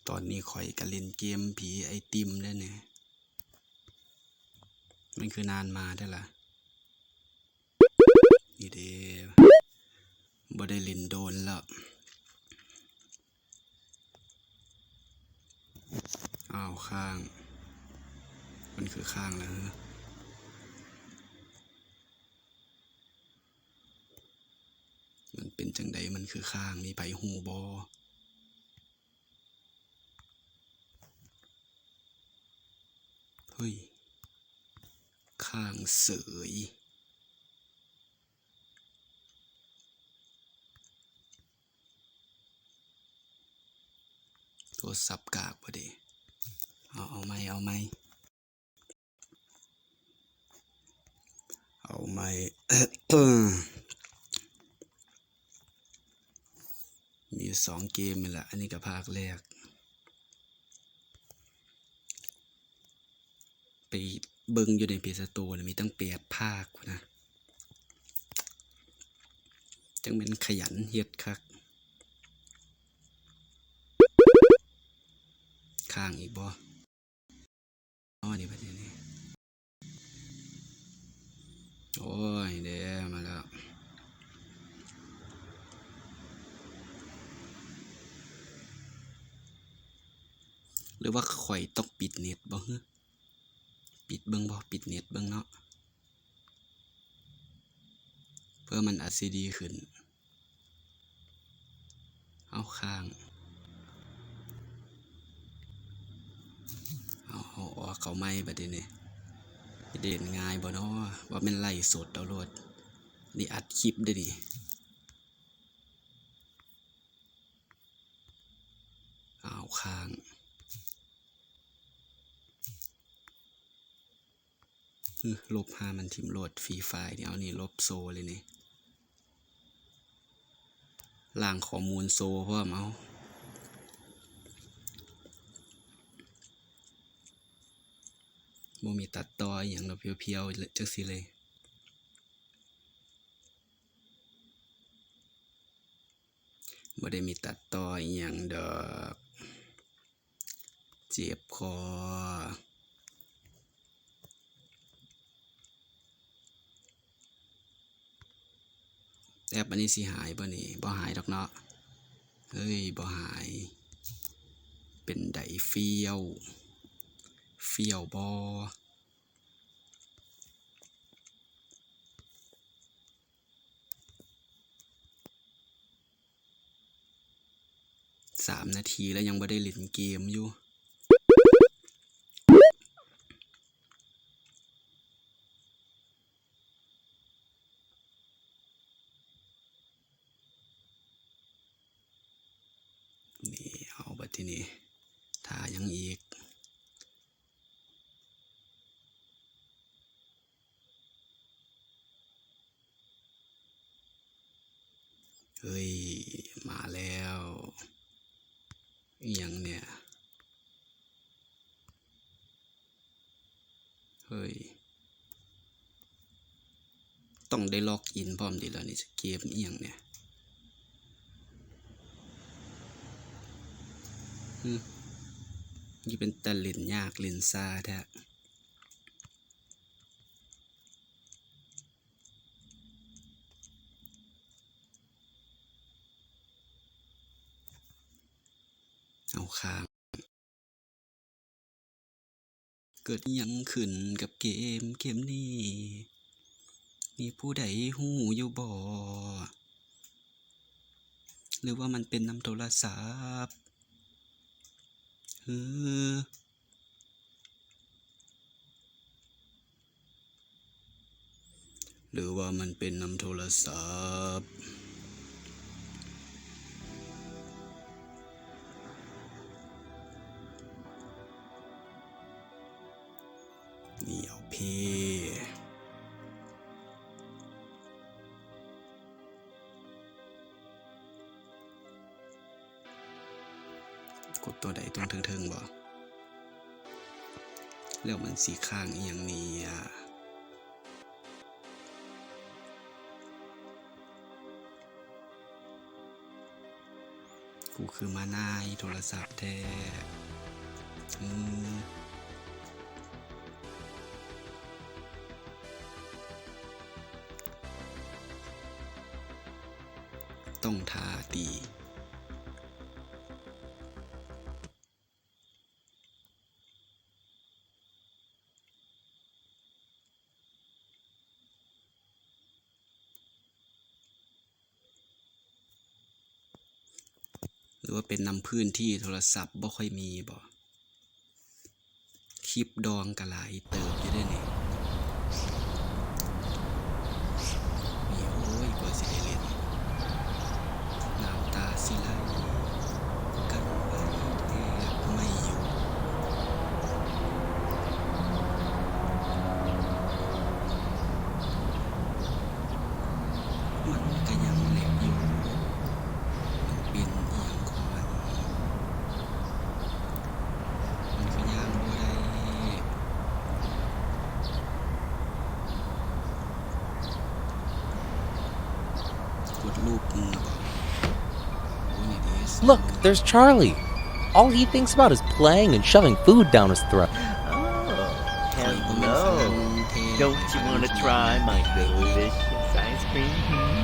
ຕອນນີ້ຂ້ອຍກະຫຼິ້ນເກມຜີໄອຕິມເດ້ນີ້. ມັນຄືນານມາແທ້ລະ. ນີ້ເດ້ ບໍ່ໄດ້ຫຼິ້ນໂດນແລ້ວ. ອ້າວ ຄ້າງ. ມັນຄືຄ້າງລະເຮີ? ມັນເປັນຈັ່ງໃດ ມັນຄືຄ້າງ ມີໃຜຮູ້ບໍ່? ເຮີ້ຍ ຄ້າງເສີຍ. ໂທລະສັບກາກບໍ່ເດ? ເອົາ ເອົາໃໝ່ ເອົາໃໝ່. ເອົາໃໝ່. ມີຢູ່ສອງເກມນີ້ລະ ອັນນີ້ກະພາກແລກ. ໄປເບິ່ງຢູ່ໃນເພລສະໂຕນະ ມີຕັ້ງແປດພາກພຸ້ນນະ. ຈັ່ງແມ່ນຂະຫຍັນເຮັດຄັກ. ຄ້າງອີກບໍ່? ອໍ ນີ້ບັດນີ້ ໂອ້ຍ ເດ້ ມາແລ້ວ. ຫຼືວ່າຂ້ອຍຕ້ອງປິດເນັດບໍ່ເຮີ? ປິດເບິ່ງບໍ່? ປິດເນັດເບິ່ງເນາະ ເພື່ອມັນອາດຊິດີຂຶ້ນ. ເອົາ ຄ້າງ. ເອົາ ເອົາອອກເຂົ້າໃໝ່ບັດນີ້. ເຮັດໄດ້ຫຼິ້ນງ່າຍບໍ່ນໍ? ວ່າແມ່ນໄລຟ໌ສົດເອົາໂລດ. ນີ້ອັດຄລິບເດ້ນີ້. ເອົາ ຄ້າງ. ເອີ ລົບຫາມັນຖິ້ມໂລດ ຟຣີຟາຍນີ້. ເອົາ ນີ້ລົບໂຊເລີຍນີ້. ລ້າງຂໍ້ມູນໂຊພ້ອມ. ເອົາ ບໍ່ມີຕັດຕໍ່ອີ່ຫຍັງດອກ ພຽວໆ ຈັ່ງຊີ້ເລີຍ. ບໍ່ໄດ້ມີຕັດຕໍ່ອີ່ຫຍັງດອກ. ເຈັບຄໍ. ແອັບອັນນີ້ຊິຫາຍບໍ່ນີ້? ບໍ່ຫາຍດອກເນາະ. ເຮີ້ຍ ບໍ່ຫາຍ. ເປັນໃດ ຟຽວ ຟຽວບໍ່? ສາມນາທີແລ້ວ ຍັງບໍ່ໄດ້ຫຼິ້ນເກມຢູ່. ນີ້ ເອົາ ບັດທີນີ້ ຖ້າຫຍັງອີກ? ເຮີ້ຍ ມາແລ້ວ. ອີ່ຫຍັງເນີ້ຍ? ເຮີ້ຍ ຕ້ອງໄດ້ລັອກອິນພ້ອມຕິລະນີ້. ເກມອີ່ຫຍັງເນີ້ຍ? ຫຶ ຄືເປັນຕາຫຼິ້ນຍາກຫຼິ້ນຊ້າແທ້. ເອົາ ຄ້າງ. ເກີດອີ່ຫຍັງຂຶ້ນກັບເກມ ເກມນີ້? ມີຜູ້ໃດຮູ້ຢູ່ບໍ່? ຫຼືວ່າມັນເປັນນຳໂທລະສັບ? ເອີ ຫຼືວ່າມັນເປັນນຳໂທລະສັບ? ນີ້ ເອົາເພ. ກົດຕົວໃດ ຕົວເທິງໆບໍ່? ແລ້ວມັນຊິຄ້າງອີ່ຫຍັງນີ້ອະ? ກູຄືມານາຍໂທລະສັບແທ້. ອືມ ຕ້ອງຖ້າຕິ. ຫຼືວ່າເປັນນຳພື້ນທີ່ໂທລະສັບບໍ່ຄ່ອຍມີບໍ? ຄລິບດອງກໍຫຼາຍເຕີບຢູ່ເດ້ນີ້. ນີ້ ໂອ້ຍ ກວ່າຊິໄດ້ຫຼິ້ນ ນ້ຳຕາຊິໄຫຼ ກັ້ນໄວ້ແທບໄມ່ຢູ່. ມັນກະຍັງແຫຼກຢູ່ ມັນເປັນອີ່ຫຍັງຂອງມັນ ມັນກະຍ່າງບໍ່ໄດ້. ກົດລູບມືບໍ? ໂອ້ຍ ນີ້ເດ. Look, there's Charlie. All he thinks about is playing and shoving food down his throat. Oh, hello. Don't you wanna try my delicious ice cream? Hmm?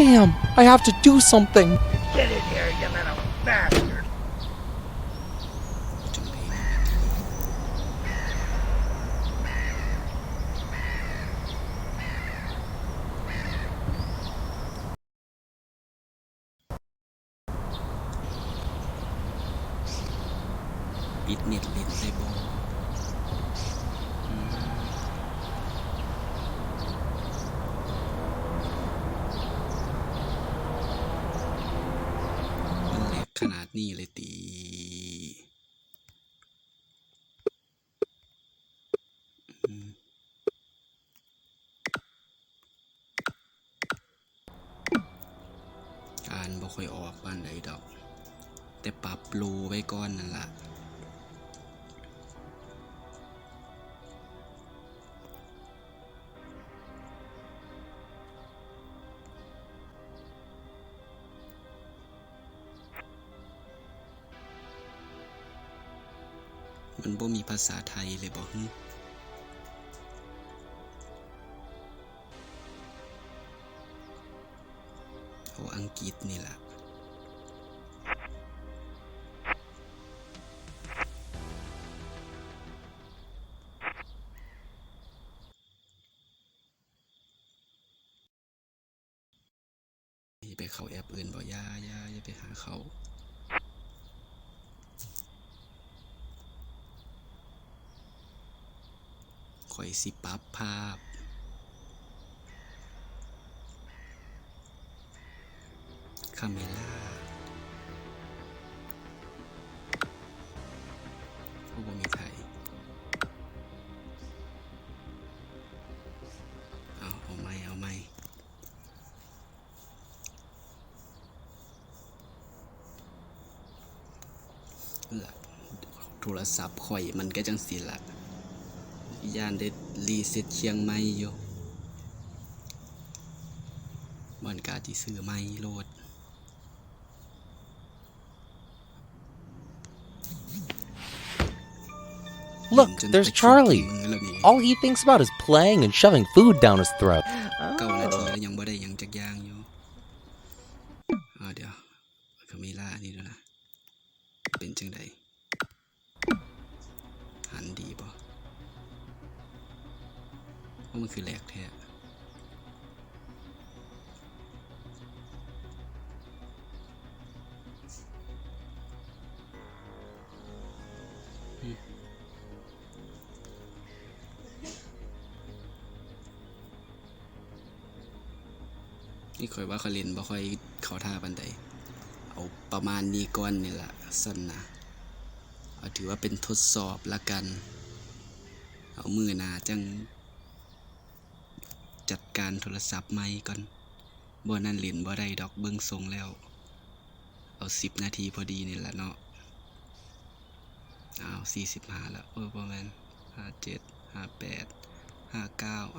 Damn, I have to do something. Get in here, you little bastard. ປິດເນັດຫຼິ້ນໄດ້ບໍ່? ອືມ ມັນແຫຼກຂະໜາດນີ້ເລີຍຕິ? ອືມ ອ່ານບໍ່ຄ່ອຍອອກປານໃດດອກ ແຕ່ປັບໂລໄວ້ກ່ອນນັ້ນລະ. ມັນບໍ່ມີພາສາໄທເລີຍບໍ? ເອົາອັງກິດນີ້ລະ. ຊິໄປເຂົ້າແອັບອື່ນບໍ? ຢ່າ ຢ່າ ຢ່າໄປຫາເຂົ້າ. ຂ້ອຍຊິປັບພາບ ຄາເມລາ. ໂອ້ ບໍ່ມີໄທ. ເອົາ ເອົາໃໝ່ ເອົາໃໝ່. ໂທລະສັບຂ້ອຍມັນກະຈັ່ງຊີ້ລະ ຢ້ານໄດ້ຣີເຊັດຄຽງໃໝ່ຢູ່. ມັນກະຊິຊື້ໃໝ່ໂລດ. Look, there's Charlie. All he thinks about is playing and shoving food down his throat. ເກົ້ານາທີແລ້ວຍັງບໍ່ໄດ້ຫຍັງຈັກຢ່າງຢູ່. ເອົາ ດຽວ ຄາເມລາອັນນີ້ດູນະ ເປັນຈັ່ງໃດ? ຫັນດີບໍ່? ໂອ້ ມັນຄືແຫຼກແທ້. ນີ້ຂ້ອຍວ່າຂ້ອຍຫຼິ້ນບໍ່ຄ່ອຍເຂົ້າທ່າປານໃດ. ເອົາປະມານນີ້ກ່ອນນີ້ລະຊັ້ນນະ. ເອົາ ຖືວ່າເປັນທົດສອບລະກັນ. ເອົາ ມື້ໜ້າຈັ່ງຈັດການໂທລະສັບໃໝ່ກ່ອນ. ບໍ່ນັ້ນຫຼິ້ນບໍ່ໄດ້ດອກ ເບິ່ງຊົງແລ້ວ. ເອົາສິບນາທີພໍດີນີ້ລະເນາະ. ອ້າວ ສີ່ສິບຫ້າລະ. ເອີ ບໍ່ແມ່ນ ຫ້າເຈັດ ຫ້າແປດ າກ້າວ.